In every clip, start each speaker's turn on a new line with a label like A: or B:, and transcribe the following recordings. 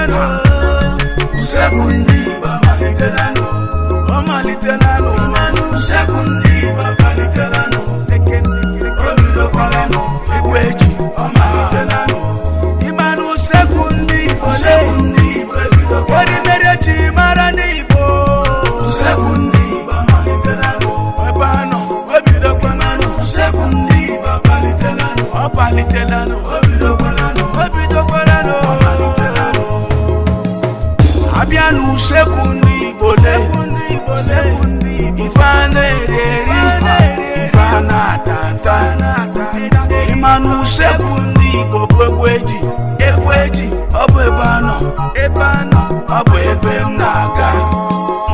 A: amalitelanụ. Usekwu ndị Igbo amalitelanụ. Ọ malitelanụ. Usekwu ndị Igbo amalitelanụ. O bidokwalanụ. Egwu eji ọ malitelanụ. Ịmanụ usekwu ndị Igbo Odimere ji mara ndị Igbo. Usekwu ndị Igbo amalitelanụ. Ebe anọ, o bidokwalanụ. Usekwu ndị Igbo amalitelanụ. Ọ palitelanụ. O bidokwalanụ. O bidokwalanụ. Ọ malitelanụ. Abịa n'usekwu ndị Igbo le, ife a na-eri eri, ife a na-ata ata. Ịma n'usekwu ndị Igbo bụ egwu eji, egwu eji, ọ bụ ebe anọ, ebe anọ, ọ bụ ebe m na-aga.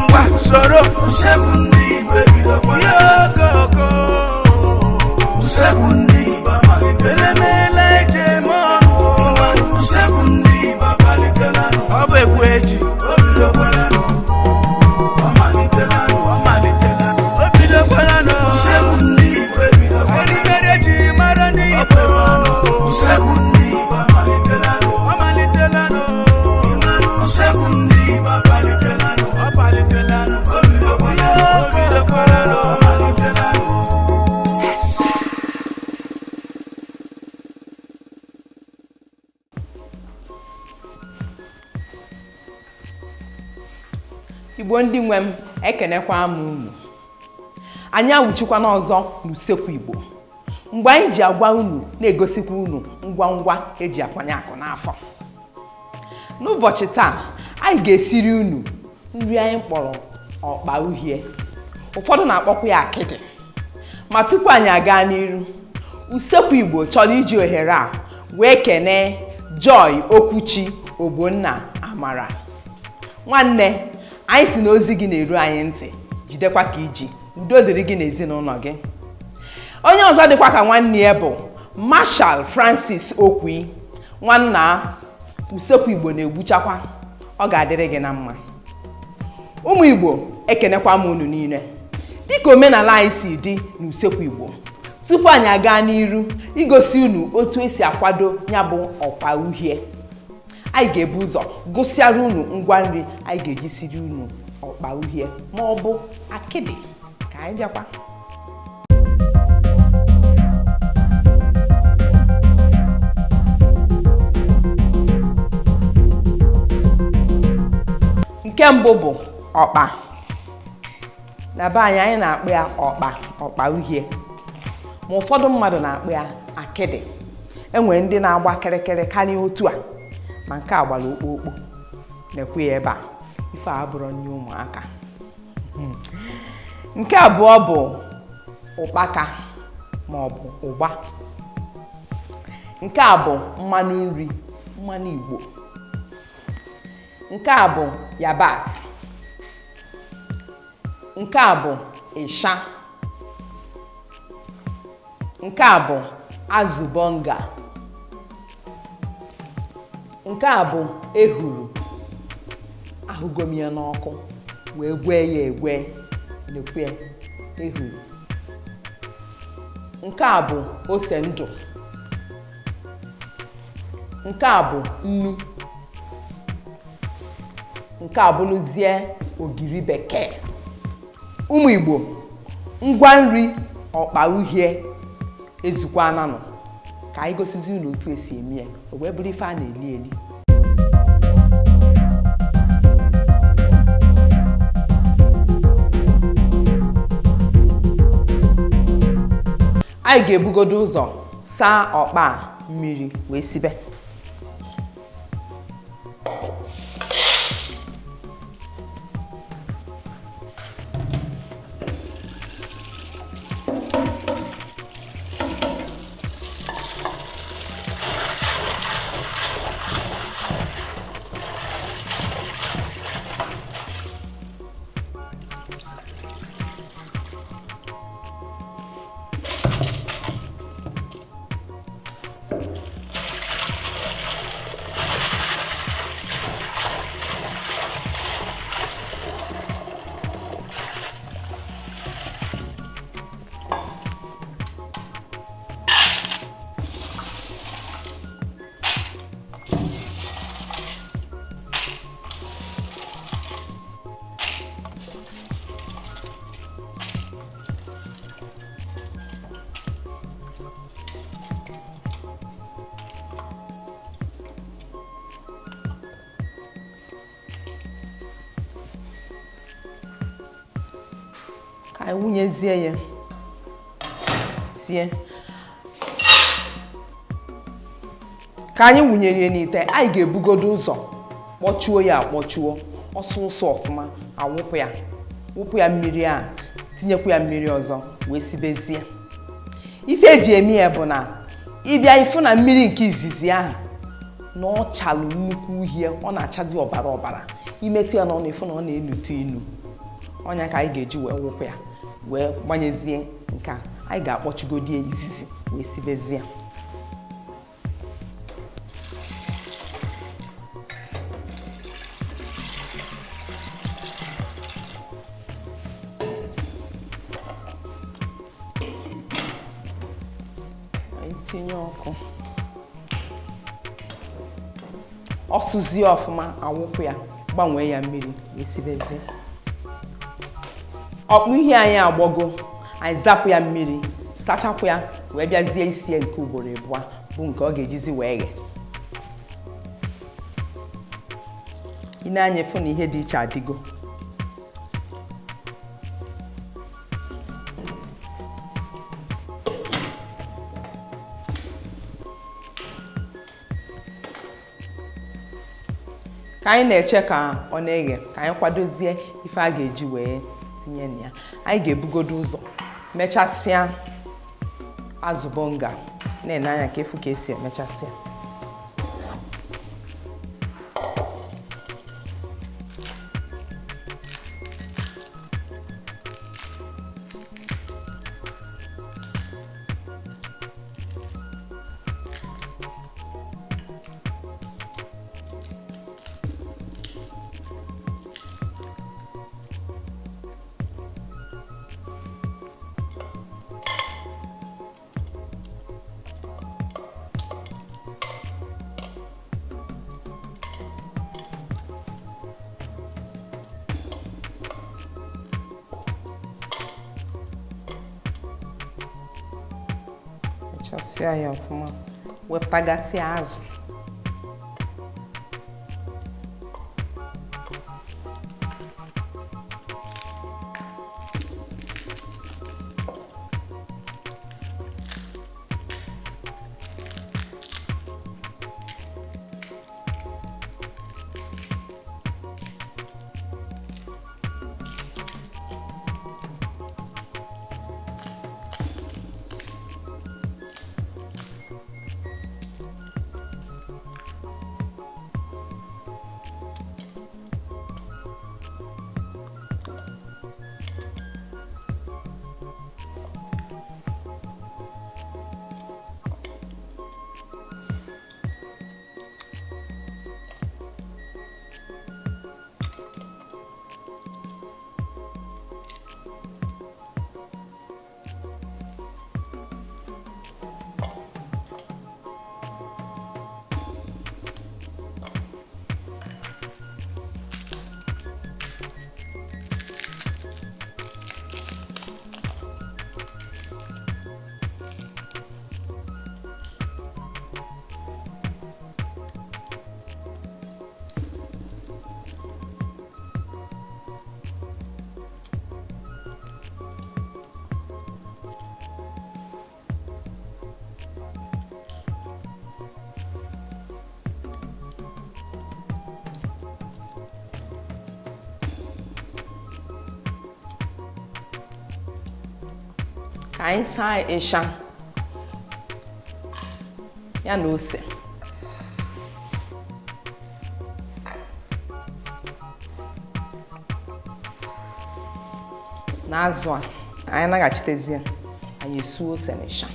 A: Ngwa soro usekwu ndị Igbo ebidokwa ya okoko. Usekwu ndị Igbo amalitela emeela eji eme ọnụ. Usekwu ndị Igbo amalitelanụ. Ọ bụ egwu eji, o bidokwalanụ. Ọ malitelanụ, ọ malitelanụ, o bidokwalanụ. Usekwu ndị Igbo ebidokwalanụ. Erimeri eji mara ndị Igbo. Usekwu ndị Igbo amalitelanụ. Ọ malitelanụ. Usekwu ndị Igbo amalitelanụ. Ọ malitelanụ, o bidokwalanụ, o bidokwalanụ, ọ malitelanụ.
B: Igbo ndị nwe m, ekenekwa m unu. Anyị awụchikwana ọzọ n'usekwu Igbo, mgbe anyị ji agwa unu na-egosikwa unu ngwa ngwa eji akwanye akụ n'afọ. N'ụbọchị taa, anyị ga-esiri unu nri anyị kpọrọ ọkpa uhie. Ụfọdụ na-akpọkwa ya akịdị. Ma tupu anyị aga n'iru, usekwu Igbo chọrọ iji ohere a wee kenee Joy Okwuchi Ogbonna Amara. Nwanne anyị si na ozi gị na-eru anyị ntị, jidekwa ka iji udo dịrị gị n'ezinụlọ gị. Onye ọzọ dịkwa ka nwanne ya bụ Marshal Francis Okwi. Nwanna, usekwu Igbo na-egbuchakwa, ọ ga-adịrị gị na mma. Ụmụ Igbo, ekenekwa m unu niile. Dịka omenala anyị si dị n'usekwu Igbo, tupu anyị aga n'iru igosi unu otu esi akwado ya bụ ọkpa uhie, anyị ga-ebu ụzọ gụsịara unu ngwa nri anyị ga-eji siri unu ọkpa uhie ma ọ bụ akịdị. Ka anyị bịakwa. Nke mbụ bụ ọkpa. Na be anyị, anyị na-akpọ ya ọkpa, ọkpa uhie, ma ụfọdụ mmadụ na-akpọ ya akịdị. Enwere ndị na-agba kịrịkịrị karịa otu a, ma nke a gbara okpokpo. Na-ekwe ya ebe a, ife a abụrụ nri ụmụaka. Nke abụọ bụ ụkpaka ma ọ bụ ụgba. Nke a bụ mmanụ nri, mmanụ Igbo. Nke a bụ yabasị. Nke a bụ ịsha. Nke a bụ azụ bọnga. Nke a bụ ehuru. Ahụgo m ya n'ọkụ wee gwee ya egwe, nekwe ehuru. Nke a bụ ose ndụ. Nke a bụ nnu. Nke a bụrụzie ogiri bekee. Ụmụ Igbo, ngwa nri ọkpa uhie ezukwananụ. Ka anyị gosizi unu otu esi eme ya, o wee bụrụ ife a na-eli eli. Anyị ga-ebugodo ụzọ saa ọkpa a mmiri wee sibe. Ka anyị wụnyezie ya sie. Ka anyị wụnyere ya n'ite, anyị ga-ebugodo ụzọ kpọchuo ya akpọchuo, ọsọ ụsọ ọfụma, awụpụ ya, wụpụ ya mmiri a, tinyekwu ya mmiri ọzọ wee sibezie. Ife eji eme ya bụ na ịbịa ịfụ na mmiri nke izizi ahụ na ọ chalụ nnukwu uhie, ọ na-achazi ọbara ọbara. Imetụ ya n'ọnụ, ịfụ na ọ na-enutu inu. Ọnya ka anyị ga-eji wee wụpụ ya wee gbanyezie nke a. Anyị ga-akpọchugodi ya izizi wee sibezie. Anyị tinye ọkụ, ọ sụzie ọfụma, awụpụ ya, gbanwee ya mmiri wee sibezie. Ọkpụ ihe anyị agbọgo, anyị zapụ ya mmiri, sachapụ ya wee bịazie isie nke ugboro abụọ bụ nke ọ ga-ejizi wee ghe. Ị na-anya fụ na ihe dị iche adịgo. Ka anyị na-eche ka ọ na-eghe, ka anyị kwadozie ife a ga-eji wee tinye na ya. Anyị ga-ebugodo ụzọ mechasịa azụ bonga, na-ene anya ka efu ka esi emechasịa. Mechasịa ya ọfụma, wepụtagasịa azụ. Ka anyị saa ịsha ya na ose. Na azụ a, anyị naghachitezie, anyị esuo ose na ịsha.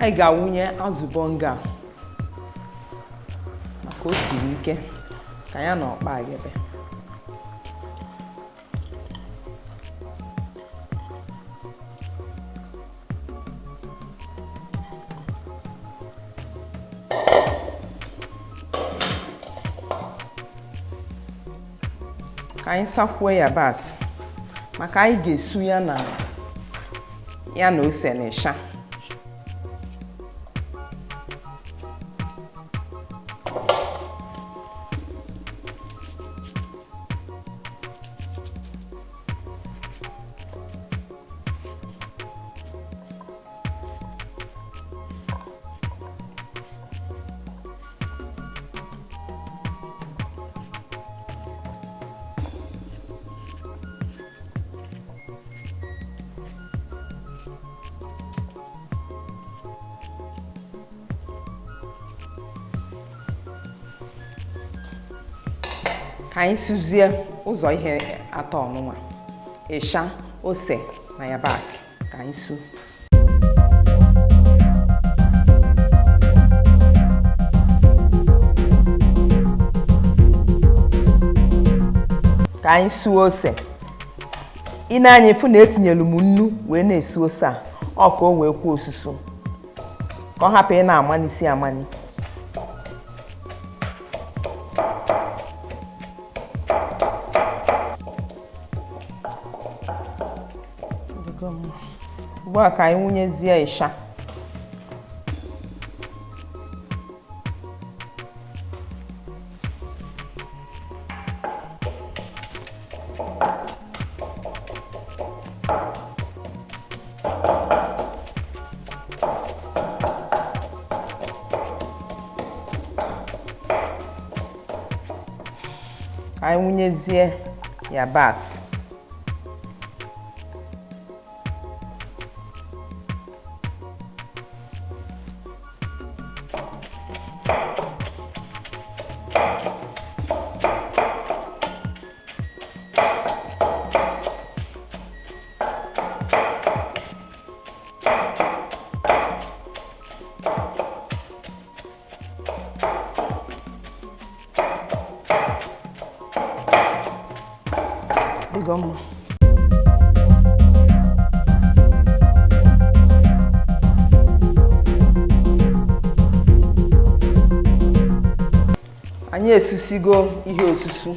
B: Anyị ga-awụnye azụ bọnga a maka o siri ike ka ya na ọkpa aghebe. Ka anyị sakwuo yabasị maka anyị ga-esu ya na ose na ịsha. Ka anyị sụzie ụzọ ihe atọ ọnụnwa: ịsha, ose na yabasị. Ka anyị su. Ka anyị suo ose. Ị na-anya efu na etinyelu m nnu wee na-esu ose a, ọ ka o wee kwuo osusu ka ọ hapụ ị na-amanisi amani. Ugbu a ka anyị wụnyezie ịsha. Ka anyị wụnyezie yabasị. Anyị esusigo ihe osusu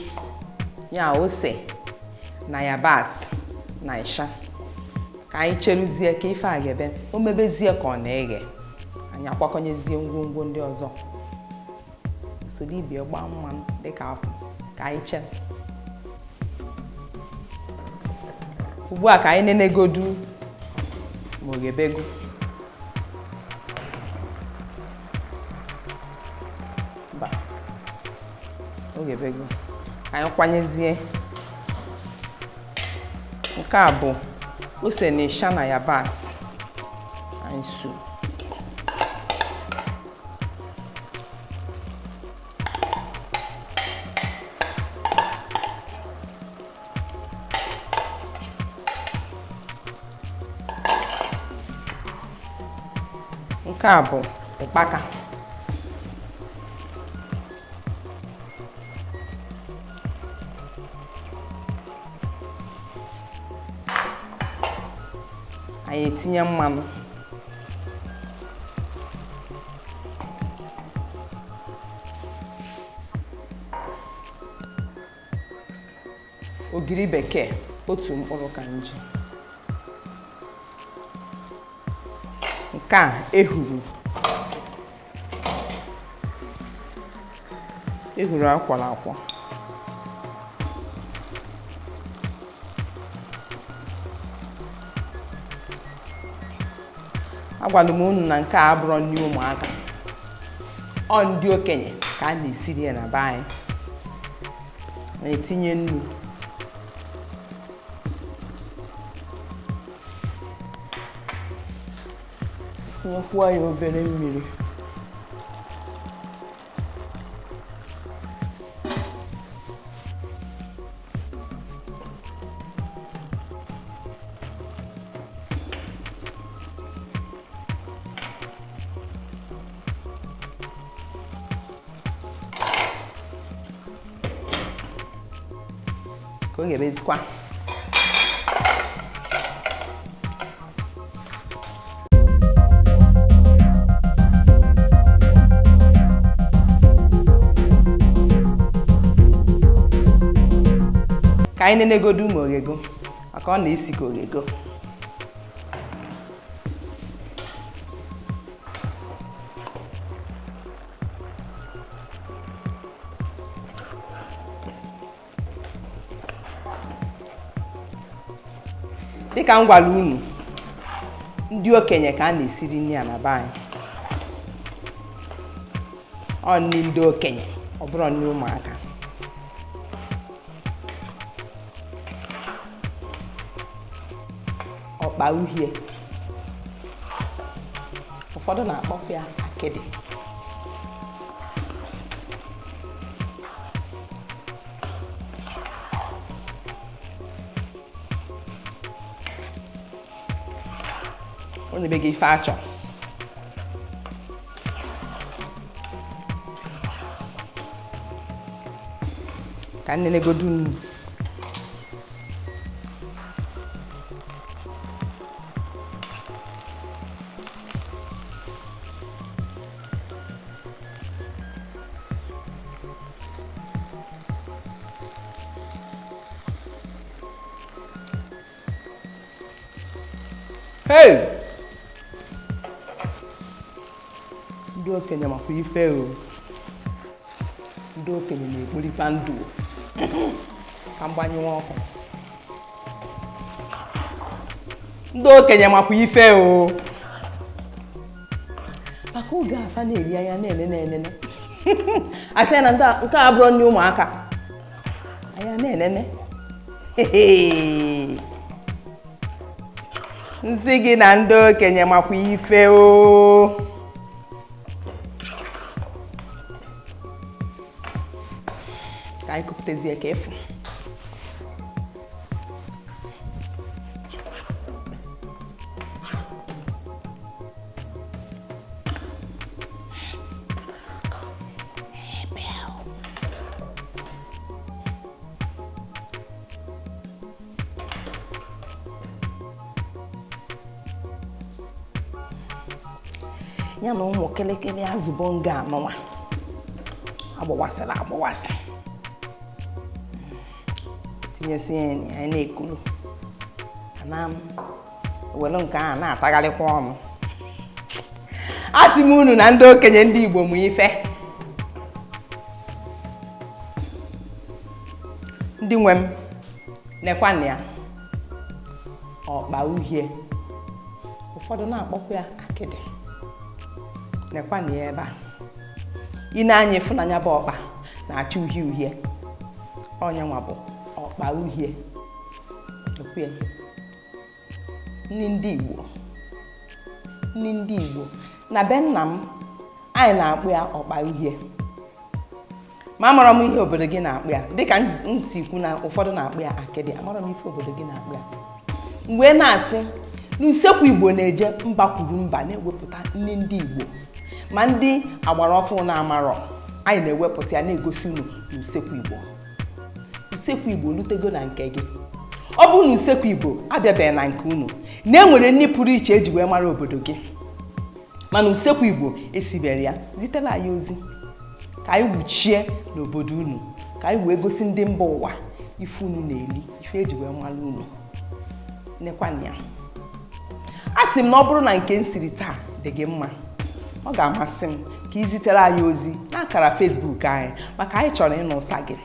B: ya, ose na yabasị na ịsha. Ka anyị cheruzie ka ife a ga-ebe o mebezie ka ọ na-eghe, anyị akwakọnyezie ngwongwo ndị ọzọ usoro ibi gbaa mmanụ dịka afọ. Ka anyị chere ugbu a ka anyị nenegodu ma oghebego. Mba, oghebego. Anyị kwanyezie nke a bụ ose na ịsha na yabasị anyị su. Nke a bụ ụkpaka. Anyị etinye mmanụ. Ogiri bekee otu mkpụrụ ka nji. Nke a ehuru ehuru akwọrọ akwọ. Agwara m unu na nke a abụrọ nri ụmụaka, ọ ndị okenye ka a na-esiri ya na be anyị. Na-etinye nnu, tinyekwuo ya obere mmiri. Ka o ghebezikwa. Ka anyị nenegodu ma oghego, maka ọ na-esi ka oghego. Dịka m gwara unu, ndị okenye ka a na-esiri nri a na be anyị. Ọ nri ndị okenye, ọ bụrụ nri ụmụaka. Ọkpa uhie, ụfọdụ na-akpọkwa ya akịdị. Onye be gị ife achọ. Ka nnenegodu nnu. Hey! Ndị okenye makwa ife o. Ndị okenye na-ekporikwa ndụ o. Ka mgbanyụwa ọkụ. Ndị okenye makwa ife o. Maka oge afa na-eri anya na-enene enene. Asị ya na nke a abụrụ nri ụmụaka. Anya na-enene. Nsị gị na ndị okenye makwa ife o. Ka anyị kụpụtazie ka efu. Ya na ụmụ kịlịkịlị azụ bonga anụnwa agbawasịrị agbawasị, tinyesi ya na ya na-ekulu, ana m welu nke ahụ na-atagharịkwa ọnụ. Asị m unu na ndị okenye ndị Igbo mụ ife. Ndị nwe m, nekwanụ ya, ọkpa uhie, ụfọdụ na-akpọkwa ya akịdị. Nekwanụ ya ebe a. Ị na-anya ịfụnanya bụ ọkpa na-acha uhie uhie. Onye nwa bụ ọkpa uhie. Ekwe nri ndị Igbo, nri ndị Igbo na be nna m anyị na-akpụ ya ọkpa uhie. Ma amara m ihe obodo gị na-akpụ ya, dịka ntị kwu na ụfọdụ na-akpụ ya akịdị. Amara m ife obodo gị na-akpụ ya. Mgbe na-asị n'usekwu Igbo na-eje mba kwuru mba na-ewepụta nri ndị Igbo, ma ndị agbara ọfụ na-amarọ, anyị na-ewepụta ya na-egosi unu n'usekwu Igbo. Usekwu Igbo lutego na nke gị. Ọ bụrụ na usekwu Igbo abịabeghị na nke unu, na e nwere nri pụrụ iche eji wee mara obodo gị, mana usekwu Igbo esibere ya, zitere anyị ozi ka anyị wuchie n'obodo unu, ka anyị wee gosi ndị mba ụwa ife unu na-eli, ife eji wee mara unu. Nekwanụ ya. A sị m na ọ bụrụ na nke m siri taa dị gị mma, ọ ga-amasị m ka ị zitere anyị ozi n'akara Facebook anyị, maka anyị chọrọ ịnụ ụsa gị.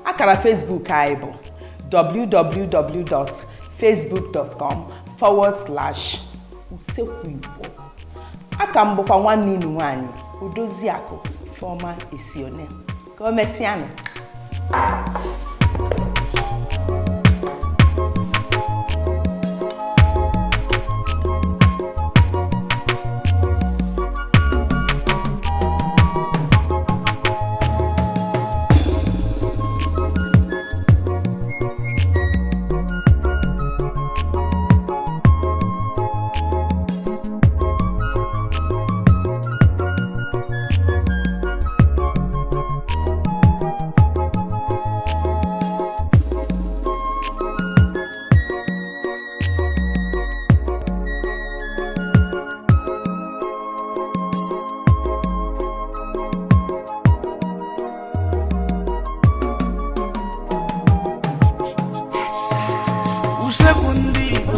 B: Akara Facebook anyị bụ www.facebook.com/usekwuigbo. Aka m bụkwa nwanne unu nwaanyị, Odoziakụ Ifeọma Esione. Ka o mesịanụ.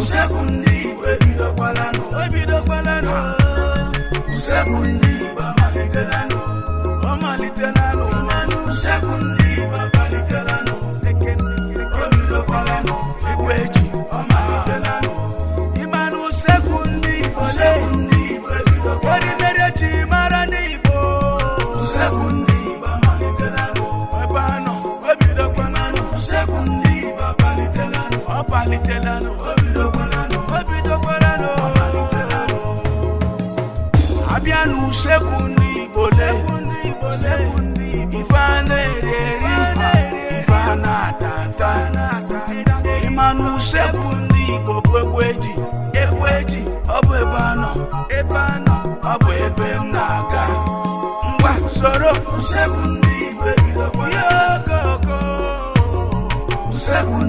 A: Usekwu ndị Igbo ebidokwalanụ, ebidokwalanụ. Usekwu ndị Igbo amalitelanụ, ọ malitelanụ. Usekwu ndị Igbo amalitelanụ, o bidokwalanụ. Egwu eji ọ malitelanụ. Ịmanụ usekwu ndị Igbo, ndị Igbo ebidokwalanụ. Erimeri ji mara ndị Igbo. Usekwu ndị Igbo amalitelanụ, ebe a nọ, o bidokwalanụ. Usekwu ndị Igbo amalitelanụ, ọ palitelanụ, o bidokwalanụ, o bidokwalanụ, ọ malitelanụ. Abịa n'usekwu ndị Igbo le, ife a na-eri eri, ife a na-ata ata. Ịma n'usekwu ndị Igbo bụ egwu eji, egwu eji, ọ bụ ebe a nọ, ebe a nọ, ọ bụ ebe m na-aga. Ngwa soro usekwu ndị Igbo ebidokwa. Ihe okoko usekwu.